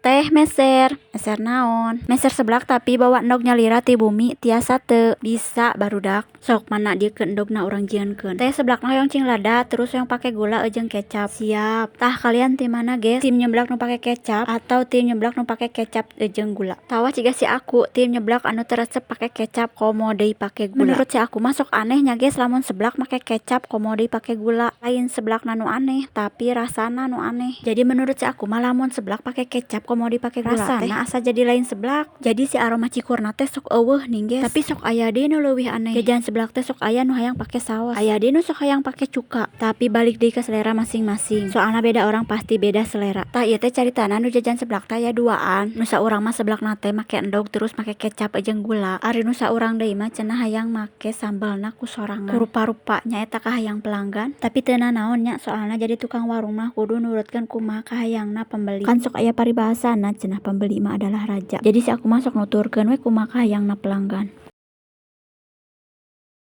Teh meser, meser naon? Meser seblak tapi bawa endog nyalira ti bumi, tiasa teu? Bisa, barudak. Sok mana dieukeun endogna, urang jieunkeun. Teh seblakna hoyong cing lada, terus hoyong pake gula jeung kecap. Siap. Tah, kalian tim mana, guys? Tim nyeblak nu pake kecap atau tim nyeblak nu pake kecap jeung gula? Tawa ciga si aku tim nyeblak anu teu resep pake kecap, komo deui pake gula. Menurut si aku mah sok aneh nya, guys, lamun seblak make kecap komo deui pake gula. Lain seblakna nu aneh, tapi rasana nu aneh. Jadi menurut si aku mah lamun seblak pake kecap komo deui pake gula, rasana asa jadi lain seblak. Jadi si aroma cikurna teh sok euweuh ning, guys. Tapi sok aya deui nu leuwih aneh. Jajan seblak teh sok aya nu hayang pake saos, aya deui nu sok hayang pake cuka. Tapi balik deui ka selera masing-masing. Soalna beda orang pasti beda selera. Tah, ieu teh caritana nu jajan seblak teh aya duaan. Nu saurang mah seblakna teh make endog terus make kecap jeung gula. Ari nu saurang deui mah cenah hayang make sambelna ku sorangan. Ku rupa-rupa nya eta kahayang pelanggan. Tapi teu nanaon nya, soalna jadi tukang warung mah kudu nurutkeun kumaha kahayangna pembeli. Kan sok aya paribahasana cenah, pembeli mah adalah raja. Jadi si aku mah sok nuturkeun we kumaha kahayangna pelanggan.